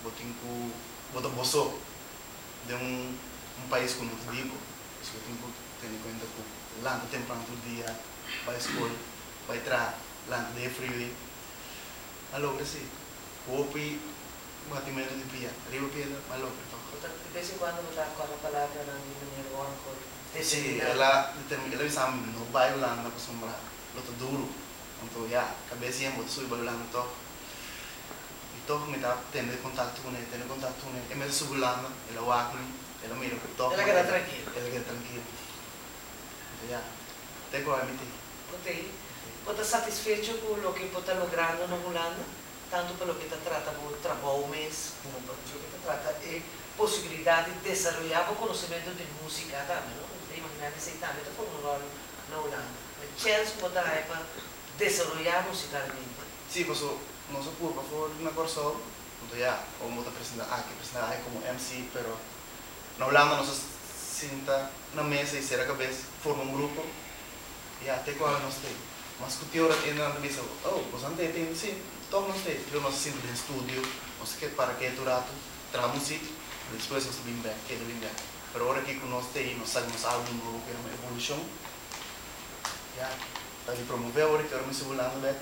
Bo tin ku bo ta bo so den un un pais ku no ta di bo. Dus bo tin ku tene kuenta ku lanta tempran tur dia, bai skol, bai traha, lanta den e friu ei. A logra si. Hopi batimentu di pia, riba piedra, ma logra tòg. Bo ta de bes en kuando bo ta kòrda palabranan di meneer Warnkool Si, determiná. el a determiná, el a bisa mi no bai Hulanda pasobra lo ta duru. Anto ya, kabes yen bo ta subi bai Hulanda tòg. I tòg mi ta tene kontakto kuné, tene kontakto kuné. E mes a subi Hulanda, el a wak mi, el a mira ku tòg El a keda trankil. El a keda trankil. Anto ya, te ku awe mi t'ei. Bo t'ei? Bo ta satisfecho ku loke bo ta logrando na Hulanda, tantu pa loke ta trata bo trabou mes komo pa loke ta trata e posibilidat di desaroyá bo konosementu di músika tambe, no? Mi ta imaginá ku esei tambe ta forma un ròl na Hulanda. E chèns ku bo ta haña pa desaroyá musikalmente. Sí, paso nos a purba for na Kòrsou, anto ya, komo bo ta presentá aki, presentá aki komo MC, pero na Hulanda nos a sinta na mesa i sera kabes, forma un grupo, ya, te ku awe nos t'ei. Mas ku tin ora hende nan ta bisa, oh, boso nan t'ei tin? Sí, tòg nos t'ei. Pero nos a sinta den studio, nos a keda para ketu ratu, traha musik, despues nos ta bin bèk, keda bin bèk. Pero ora aki ku nos t'ei, nos saka nos album nobo ku yama Evolushon, ya. Ta di promové ora ki ora mi si Hulanda bek.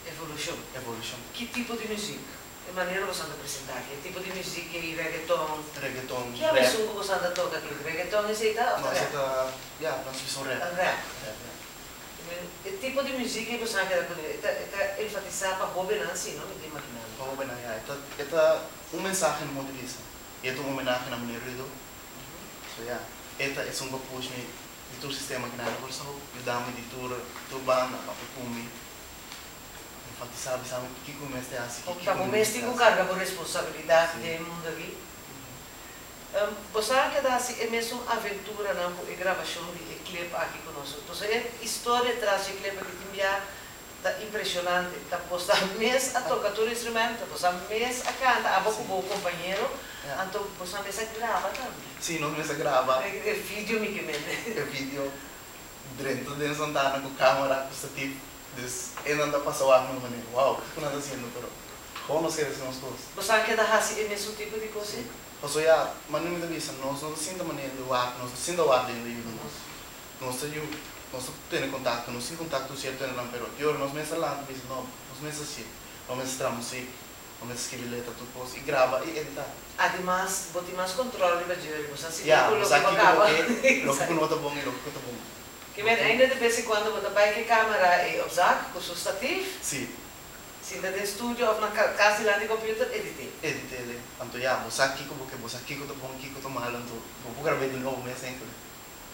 Evolushon. Evolushon. Ki tipo di muzik? E manera boso anda presentá aki, e tipo di muzik ei, reggaeton. Reggaeton, Ki a rap. mesun ku boso anda toka aki? Reggaeton esei ta òf No, ta esei rap? ta, ya, nos bisa un rap. Un rap. Rap, ya. E tipo di muzik ei boso a keda kuné, e ta e ta enfatisá pa hóbennan si, no? Mi ta imaginá mi. Pa hóbennan, ya. E ta e ta un mensahe no modo bisa. I e ta un homenahe na Meneer Rudo. So ya, e ta esun ku a push mi. Di tur sistema ki nan a Kòrsou yuda mi di tur tur banda papia ku mi enfatisá bisa mi kiko mi mester hasi Bo kiko ta bo mi mes tin mester ku hasi. karga bo responsabilidat Sí. den e mundu aki. Bo sa keda hasi e mesun aventuranan ku e grabashon di e clip aki ku nos. Pasobra e historia tras dje clip aki tin bia ta impresionante. Ta bo sa mes a toca tur instrumento, bo sa mes a canta, abo cu bo compañero, anto bo sa mes a graba tambe. Sí, nos mes a graba. E video mi ke mende. E video drenta den Santana cu camera, cu stativ, dus e nan ta pasa wak nos manera, wow, kico nan ta haciendo, pero gewoon nos kere haci nos cos. Bo sa keda haci e mesun tipo di cos? Sí, pasobra ya, manera mi ta bisa, nos no ta sinta manera di wak, nos no ta sinta wak den di yuda nos. Nos ta yu, nos ta tene kontakto, nos tin kontakto ku sierto hendenan, pero di ora nos mester lanta bisa no, nos mester hasié, nos mester traha musik, nos mester skibi letra tur kos i graba i editá. Ademas, bo tin mas kontròl riba dje, bo sa sigur Ya, ku bo loke sa bo kiko bo kaba. ke, loke ku no ta bon i loke ku ta bon. Ke men ainda de bes en kuando bo ta bai ku e kamera ei op zak, ku su stativ. Sí. Sinta den studio òf na kas dilanti di kòmpiuter, edit'é. Edit'é. Anto ya, bo sa kiko bo ke, bo sa kiko ta bon, kiko ta mal, anto bo por grab'é di nobo mes enkele.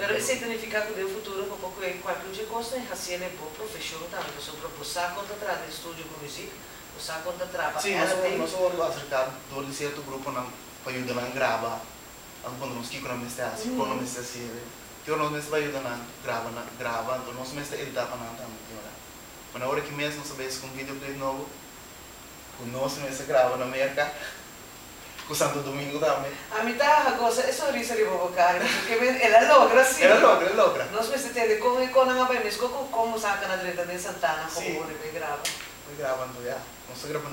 Pero esei ta nifiká ku den futuro bo por kue kualke un dje kosnan i hasiel e bo profeshon tambe pasobra bo sa kon ta traha den studio ku muzik, bo sa kon ta traha pa Sí, nos editing. nos a wòrdu aserká dor di sierto gruponan pa yuda nan graba, nan konta nos kiko nan mester hasi, kon nan mester hasiel. Ki ora nos mester bai yuda nan graba nan graba, anto nos mester editá pa nan tambe tin ora. Ma na ora ki mes nos a bes ku un videoclip nobo ku nos mester graba na Merka. Ku Santo Domingo tambe. Ami ta gosa e sonrisa riba bo cara pasobra ke men el a logra si. El a logra, el a logra. Nos mester tende kon e konan a bai mesco ku kon bo sa kana drenta den Santana Si. komo bo riba e graba. Bo e graba anto ya. Nos ta graba.